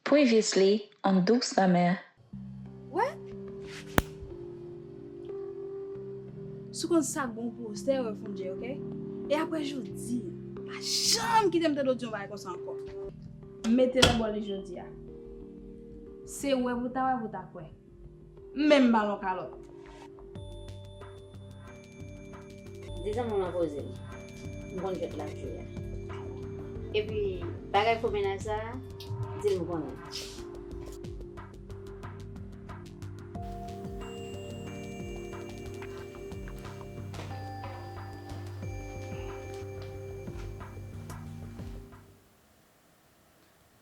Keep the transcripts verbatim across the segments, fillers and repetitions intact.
Previously on Dukes Lamè. Wè? Si w konn sa k bon pou ou, stay away from Jay, oke? E apre jodi, pa janm kite m tande w di yon bagay konsa ankò. M mete nan bò li jodi a. Se wè pou w ta wè, pou w ta kwè. M menm ba l yon kalòt. Di zanmi w lan poze m. M konn jwèt l ap jwe a. Epi, bagay fo mennaj sa a, di l m konnen.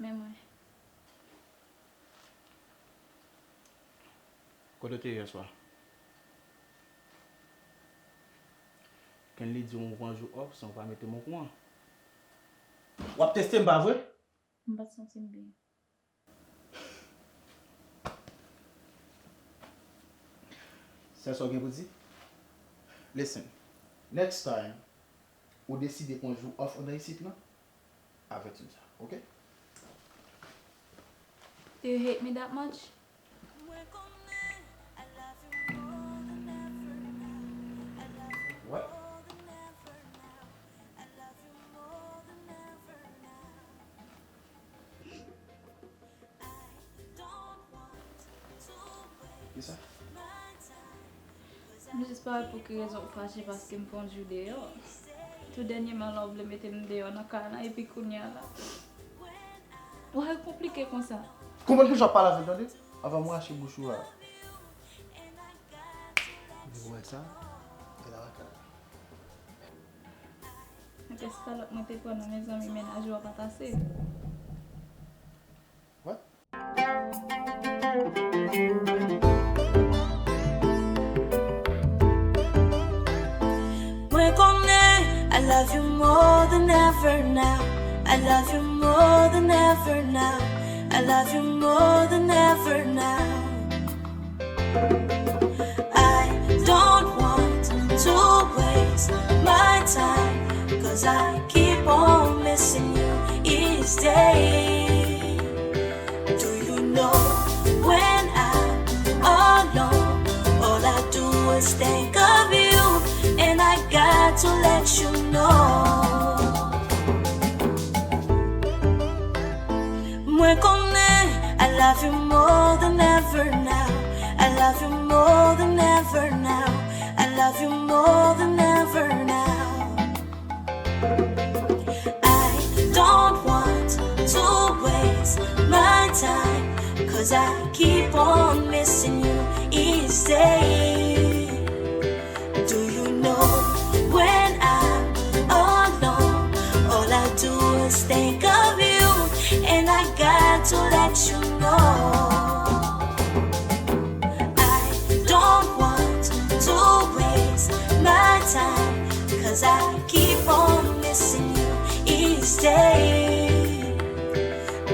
Men mwen. Kote w te ye yèswa? Kenly di w pran jou off san w pa mete m okouran. W ap teste m, pa vre? M pa t santi m byen. Sèl sa w gen pou di? Listen, next time ou deside pran jou off anndan isit lan, avèti m sa, oke? Do you hate me that much? What? Kisa? M jis pa wè pou ki rezon ou fache paske m pran jou deyò. Tou dènyèman la, ou vle mete m deyò nan kay la, epi kounye a la, ou al konplike konsa. Konprann kijan w ap pale avè m, tande? Avan m rache bouch ou a. Ou wè sa? E la lakay la. Nan kès kalòt mwen te pran nan mezanmi, mennaj ou a pa t ase. What? Mwen konnen I love you more than ever now. I love you more than ever now. I love you more than ever now. I don't want to waste my time, 'cause I keep on missing you each day. Do you know when I'm alone, all I do is think of you, and I got to let you know. Mwen konnen I love you more than ever now. I love you more than ever now. I love you more than ever now. I don't want to waste my time, 'cause I keep on missing you each day. Do you know when I'm alone, all I do is think of you, and I got to let you know. I don't want to waste my time, 'cause I keep on missing you each day.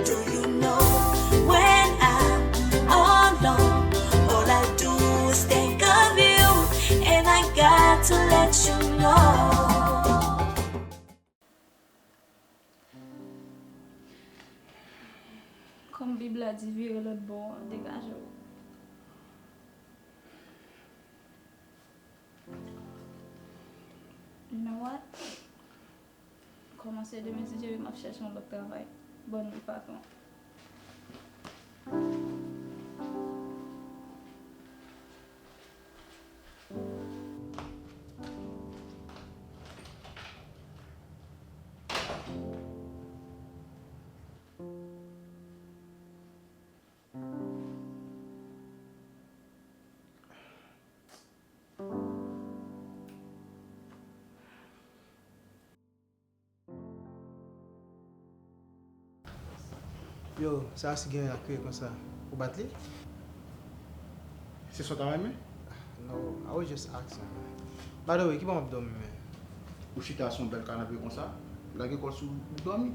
Do you know when I'm alone, all I do is think of you, and I got to let you know. Kòm Bib la di vire lòt bò an, degaje w. You know what? Kòmanse demen, si Dye vle, m ap chèche yon lòt travay. Bòn nwi, patwon. Yo, sa a si gen ak kriye konsa. Ou bat li? Se sa w ta renmen? No, I was just asking, man. By the way, ki bò w ap dòmi, man? Ou chita sou yon bèl kanape konsa, lage kò w sou ou dòmi.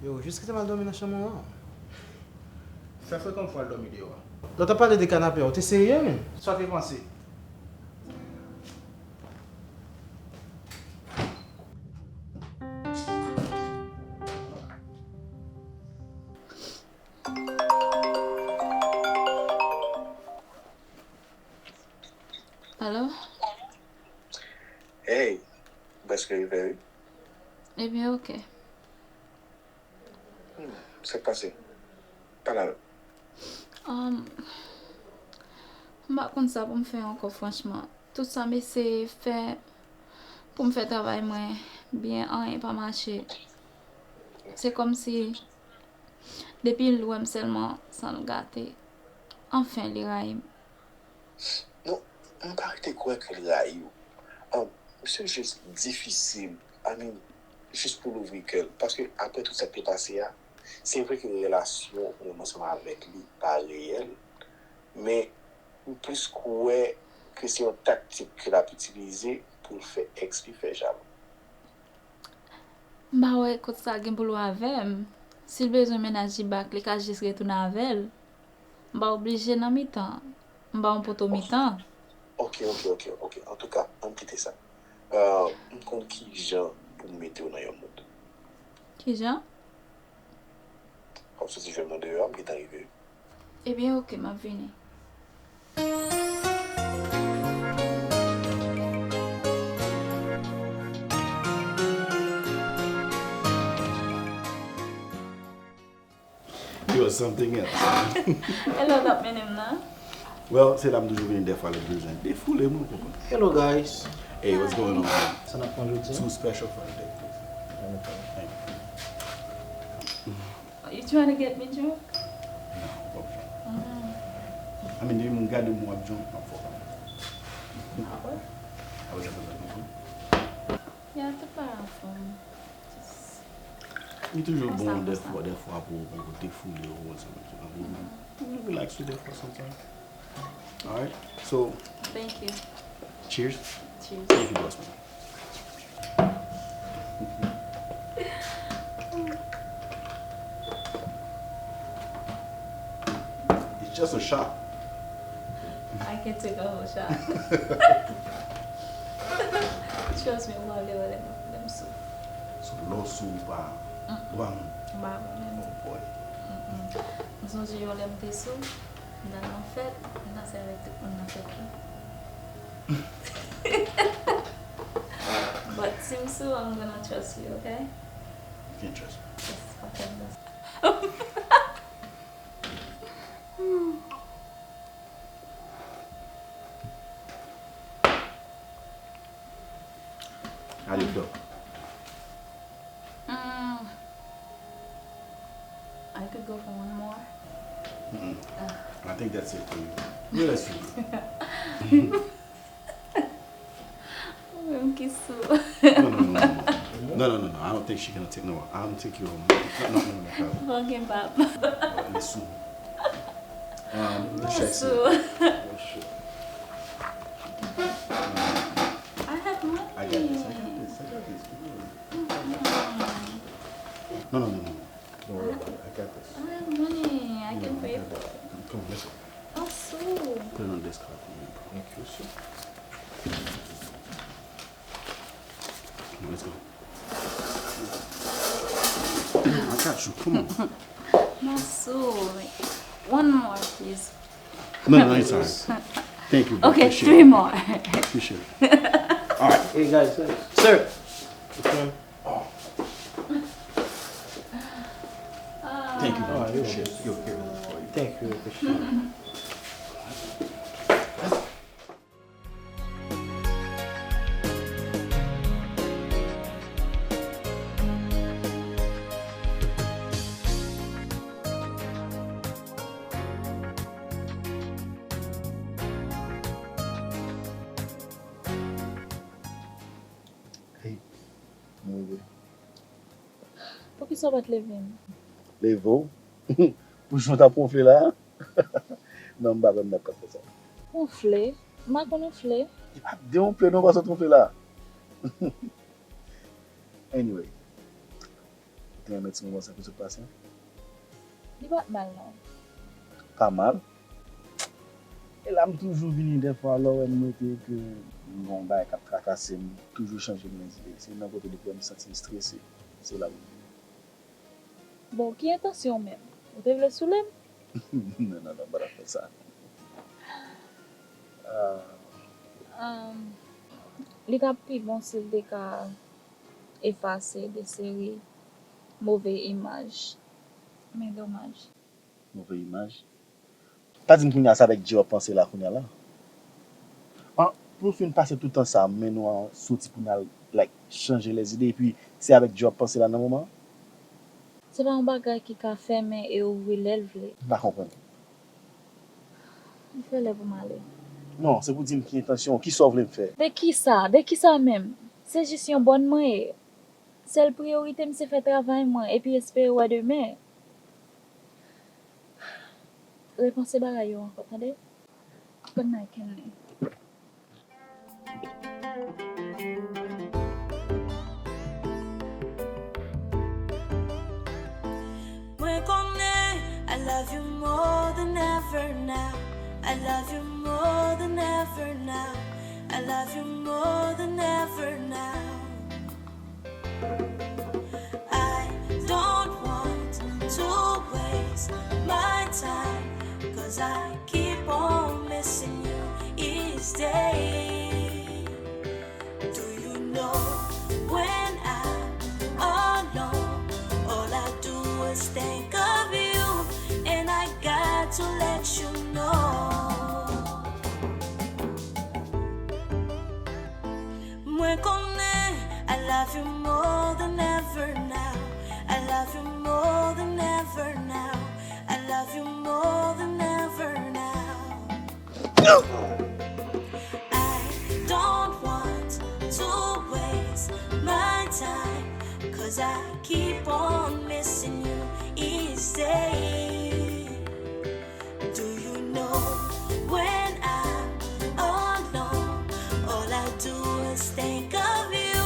Yo, jis kite m al dòmi nan chanm ou an. Fè frekan fwa al dòmi deyò a. Lè w t ap pale de kanape a, ou te serye, man? Sa w te panse? Alo? Hey, m prèske rive, wi. Ebyen, oke. Hmm, sa k pase? Pale avè m. Um, m pa konn sa pou m fè ankò, franchman. Tout sa m eseye fè pou m fè travay mwen byen, anyen pa mache. Se kòmsi depi l wè m sèlman, san l gate. Anfen, li rayi m. Non, m pa rete kwè ke l rayi w. An, misye jis difisil, I mean, jis pou l ouvri kè l. Paske apre tout sa k te pase a, se vre ke relasyon ou menm ansanm avèk li pa reyèl, men m plis kwè ke se yon taktik ke l ap itilize pou l fè èks li fè jalou. M pa wè kot sa gen pou l wè avè m. Si l bezwen mennaj li back, li ka jis retounen avè l. M pa oblije nan mitan. M pa yon poto mitan. Ok, ok, ok, ok. Antouka, ann kite sa. Euh, m konn kijan pou m mete w nan yon mood. Kijan? W ap soti jwenn mwen deyò, m gentan rive. Ebyen, oke, m ap vini. Yo, something else. E lè w t ap mennen m nan? Well, se la m toujou vini dèfwa lè m bezwen defoule m, ou konprann. Hello guys. Hey, what's going on, man? Sa n ap pran jodi a? Two special for the day, please. Let me pray. Thank you. You trying to get me drunk? No, okay. Mm. I mean, depi m gade w ap drunk, m ap fò. Ah ouais? I was at the Ya, tout pa anfòm. Just Li toujou Konsa, bon konsa. Dèfwa, dèfwa pou, pou defoule ou, ou, ou, ou relax ou dèfwa sometimes. Alright? So, Thank you. Cheers. Cheers. Thank you, boss man. It's just a shot. I can take a whole shot. Trust me, ou pa vle wè lè m, lè m sou. So, lè w sou ou pa, ou pa moun. M pa bon menm. Oh boy. Mm-mm. M sonje yon lè m te sou, m t al nan fèt, m t al sèvi avèk tout moun nan fèt la. But si m sou, I'm gonna trust you, okay? You can't trust me. Just fucking this. How do you feel? Mm. I could go for one more. Mm-mm. I think that's it for you. Relax you. Ou menm ki sou. No, no, no, no, no. No, no, no, no. I don't think she gonna take no. I don't think you. No, no, no, no. Fucking pap. But listen. Um, the Mwen checks. sou. Oh, shit. I have money. I got this. I got this. I got this. Don't worry. Mm-mm. No, no, no, no, no. Don't worry about it. I got this. I have money. I No, can no, I pay got for this. it. Come, let's go. I'm sure. Put it on this card for me, bro. Thank you, sir. Come on, let's go. I got you. Come on. Masu, one more, please. No, no, it's all right. Thank you, bro. Okay, Appreciate three it. More. Appreciate it. All right. Hey guys, sir. Sir. This one. Thank you, bro. All right, Appreciate it. Yo, here, for you. Thank you, appreciate it. Hey, mwen rive. Poukisa w pa t leve m? Leve w? Pou jan w t ap wonfle la a? Non, m pa kwè m t ap ka fè sa. Wonfle? M pa konn wonfle. Li pa t de wonfle non, paske w t wonfle la a. Anyway, ou te renmen ti moman sa ki sot pase an? Li pa t mal non. Pa mal. E la m toujou vini dèfwa lè w wè m rete ke m gen yon bagay k ap trakase m, toujou chanje m nan zile. Se nan kote depi wè m santi m strese, se la ou vini. Bon, ki entansyon w menm? Ou te vle soule m? Non, non, non, m pa t ap fè sa. Ah, Um, li t ap pi bon si l te ka efase de seri move imaj. Men domaj. Move imaj. Pa di m kounye a se avèk Dye w ap panse la kounye a la. An, pou nou fin pase tout tan sa a, m mennen w soti pou n al, like, chanje lèzide, epi se avèk Dye w ap panse la nan moman an? Se pa yon bagay ki ka fèmen e ouvri lè l vle. M pa konprann. Li fè lè pou m ale. Non, se pou di m ki entansyon w, kisa w vle m fè. De kisa? De kisa menm? Se jis yon bòn mwen ye. Sèl priyorite m se fè travay mwen epi espere wè demen. Repanse bagay yo ankò, tande? Good night, Kenley. Mwen konnen I love you more than ever now. I love you more than ever now. I love you more than ever now. I don't want to waste my time, 'cause I keep on missing you each day. Do you know when I'm alone, all I do is think of you, and I got to let you know. Mwen konnen I love you more than ever now. I love you more than ever now. I love you more than ever now. I don't want to waste my time, 'cause I keep on missing you each day. Do you know when I'm alone, all I do is think of you,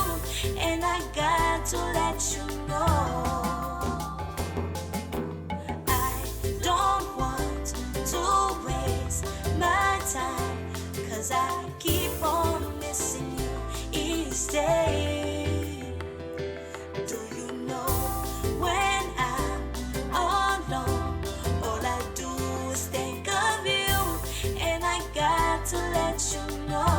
and I got to let you know. I don't want to waste my time, 'cause I keep on missing you each day. Do you know when I'm alone, all I do is think of you, and I got to let you know.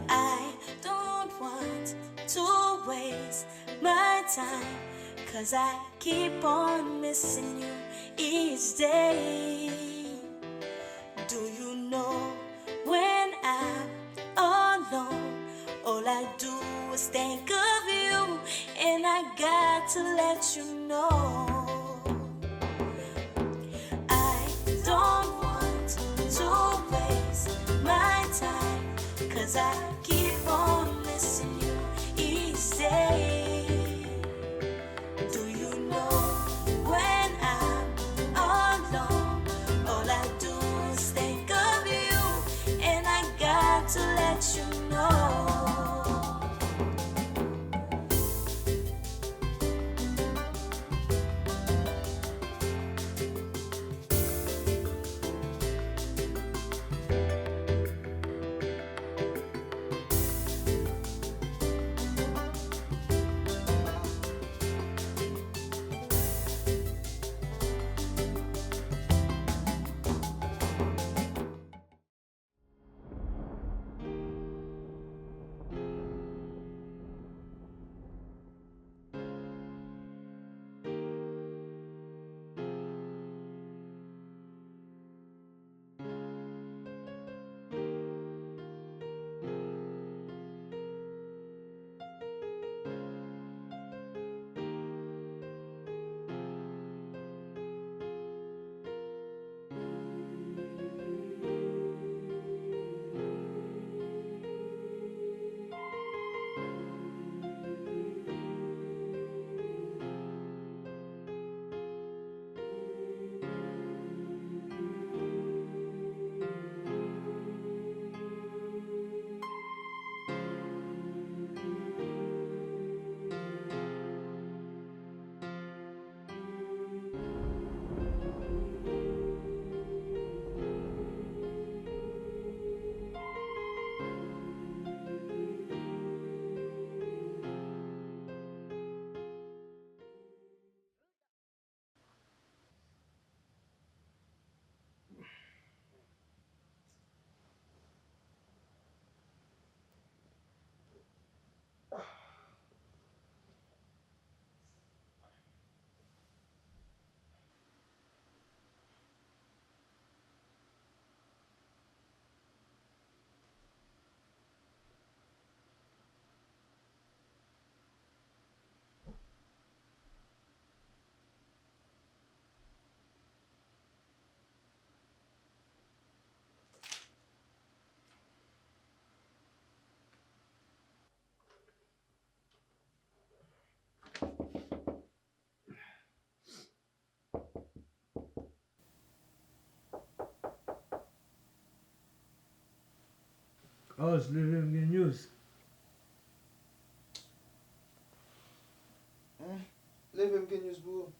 I don't want to waste my time, 'cause I keep on missing you each day. Do you know when I'm alone, all I do is think of you, and I got to let you know. I don't want to waste my time, 'cause I keep on missing you each day. Do you know when I'm alone, all I do is think of you, and I got to let you know. Baz, leve m gen news. Hmm, leve m gen news pou ou.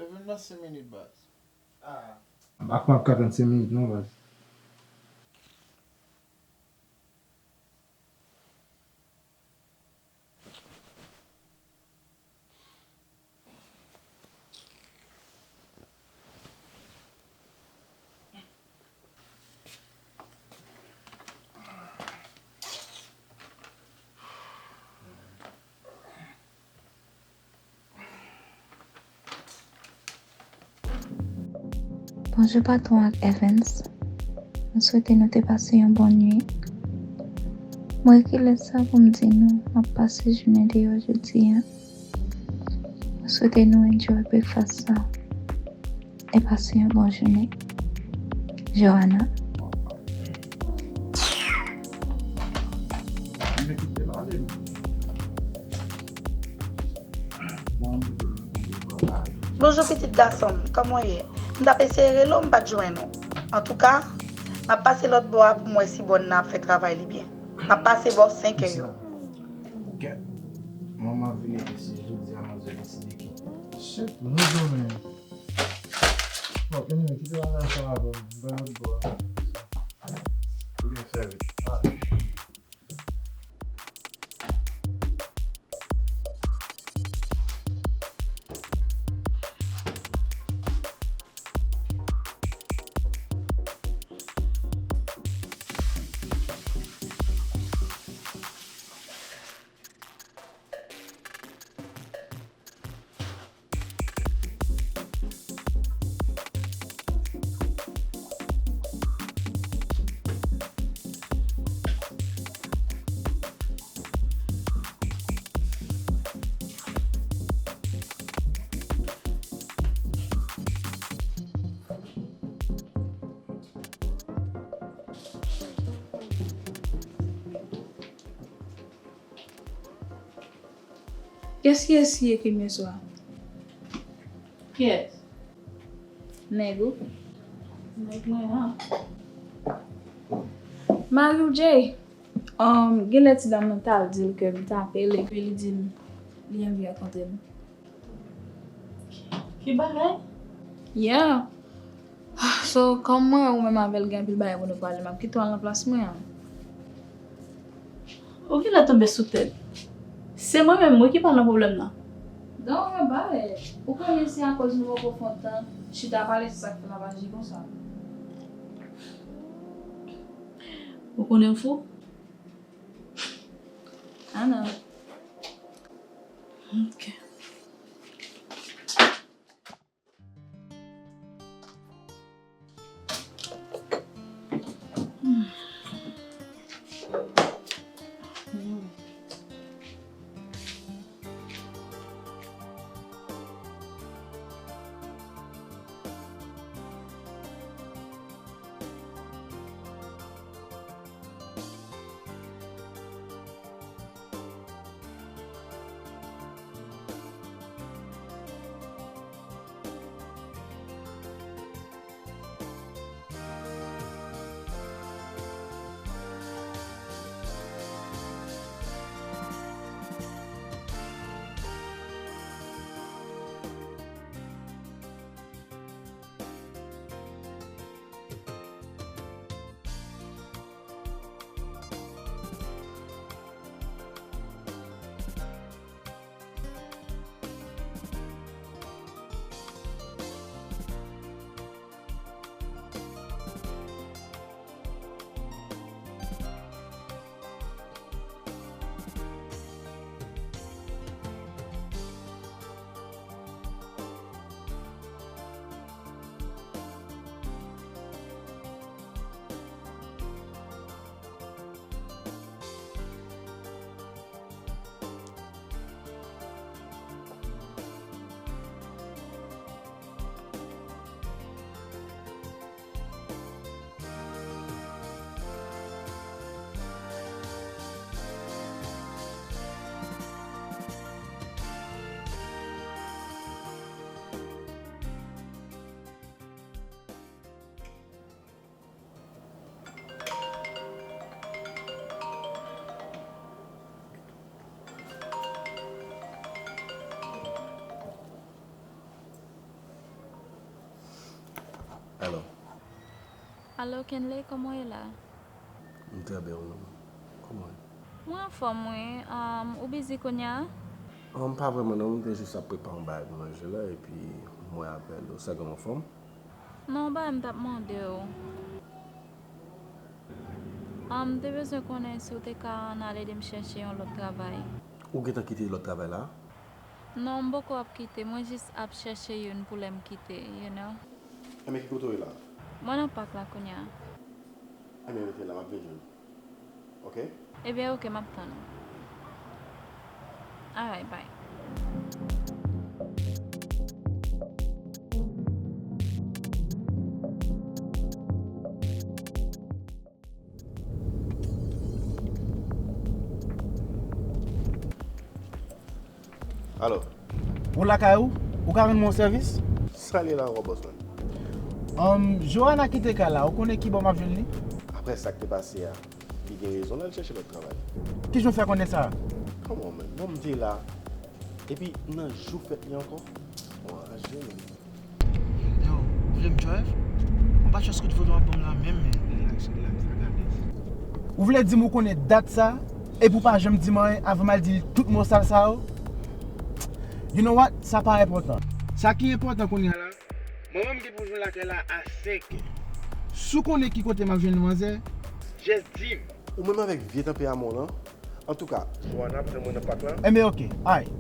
Leve m nan senk minit, baz. Ah. M pa kwè m ap ka tann senk minit non, baz. Bonjou patwon ak Evans. Mwen swete nou te pase yon bon nuit. Mwen ekri lèt sa pou m di nou m ap pase jounen deyò jodi a. Mwen swete nou enjoy breakfast sa e pase yon bon jounen. Joanna. Bonjou pitit gason m, kòman w ye? M t ap eseye rele w, m pa t jwenn ou. Antouka, m ap pase lòt bò a pou m wè si bòn nan ap fè travay li byen. M ap pase bò senkè yo. Kèt, manman vini isi jodi a, manzè deside kite. Shit, nou donnen. Bon, anyway, kite bagay ansanm avè m, m pral lòt bò a. Ou byen sèvi. Kiyès ki eseye krim yèswa? Kiyès? Nèg ou? Nèg mwen an. Mari w Jay. Um, genlè ti dam nan t al di l ke m t apele, epi li di m li anvi rankontre m. Ki bagay? Yeah. So, kòm mwen wè ou menm avè l gen anpil bagay pou nou pale, m ap kite w al nan plas mwen an. Ou genlè tonbe sou tèt. Se mwen menm wi ki pa nan pwoblèm nan. Don't worry about it. Ou konnen se akoz nou poko fè yon tan chita pale, se sa k fè l ap aji konsa. Ou konnen m fou? I know. Ok. Alo. Alo, Kenley, kòman w ye la? M trè byen, ou menm? Kòman w ye? Mwen anfòm, wi. Um, ou bizi kounye a? Um, pa vrèman, non. M te jis ap prepare yon bagay pou manje la, epi m wè apèl ou. Sa gen anfòm? Non, bagay m t ap mande w. Um, m te bezwen konnen si w te ka ann al ede m chèche yon lòt travay. Ou gentan kite lòt travay la? Non, m poko ap kite. Mwen jis ap chèche youn pou lè m kite, you know. Enben, ki kote w ye la? Mwen nan pak la kounye a. Enben, rete la, m ap vin jwenn ou. Oke? Ebyen, oke, m ap tann ou. Alright, bye. Alo. Ou lakay ou? Ou ka rann mwen yon sèvis? Sa l ye la ankò, bòs mwen? Um, Johanna kite kay la, ou konnen ki bò m ap jwenn li? Apre sa k te pase a, li gen rezon l al chèche lòt travay. Kijan w fè konnen sa? Come on, man. Bon, m te la. Epi, nan jou fèt li ankò, mwen anraje, man. Yo, ou vle m drive? Mwen pa chans kout foto w ap ban m la menm, men. Relax, relax, I got this. Ou vle di m ou konnen dat sa, epi w pa janm di m anyen avan m al di l tout mo sal sa yo? You know what? Sa pa enpòtan. Sa ki enpòtan kounye a la, manman m gen pou jwenn lakay la a senk è. Si w konnen ki kote m ap jwenn manzè, just di m. Ou menm avèk vye tanperaman w lan. Antouka, Johanna ap tann mwen nan pak la. Enben, oke. Ay.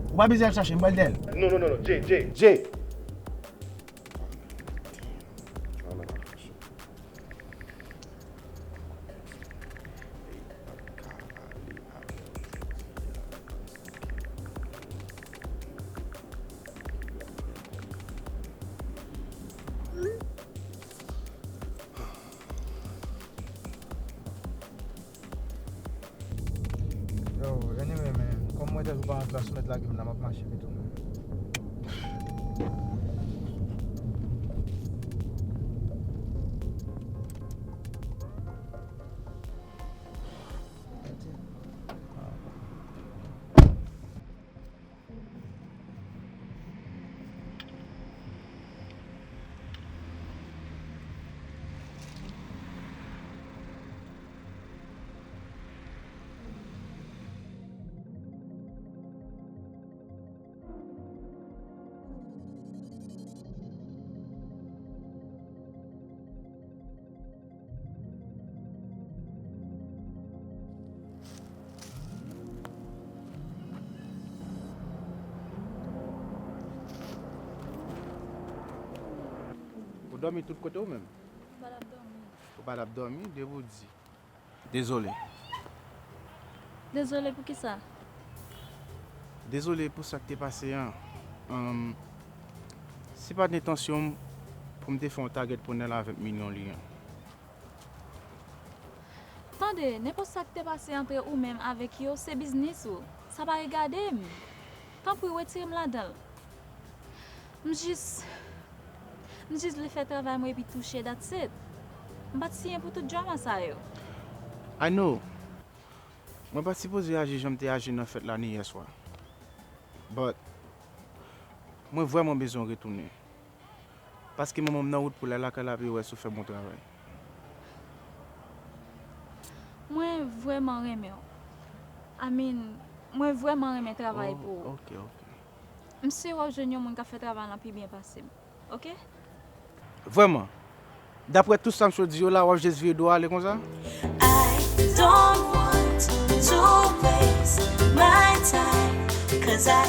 Ou pa bezwen al chache, m pral dèyè l. Non, non, non, non, Jay, Jay, Jay! Yo, anyway, man, kòm mwen tèt ou pa an plas, ou mèt lage m la, m ap mache vit ou, man. Ou dòmi tout kote ou menm? M pa t ap dòmi. Ou pa t ap dòmi, depi w di. Dezole. Dezole pou kisa? Dezole pou sa k te pase an. Um, se pa t entansyon m pou m te fè yon target pou Nèl a ven milyon li an. Tande, nenpòt sa k te pase antre ou menm avèk yo, se biznis ou. Sa pa regade m. Tanpri, retire m ladan l. M jis, m jis vle fè travay mwen epi touche, that's it. M pa t siyen pou tout drama sa yo. I know. Mwen pa t sipoze aji jan m te aji nan fèt la ni yèswa. But, mwen vrèman bezwen retounen. Paske manman m nan wout pou l al lakay la pou yo wè si w fè bon travay. Mwen vrèman renmen w. I mean, mwen vrèman renmen travay pou ou. Oh, ok, ok. M si w ap jwenn yon moun k ap fè travay lan pi byen pase m. Ok? Vrèman. Daprè tout sa m sot di yo la, w ap jis vire do w ale konsa? I don't want to waste my time, 'cause I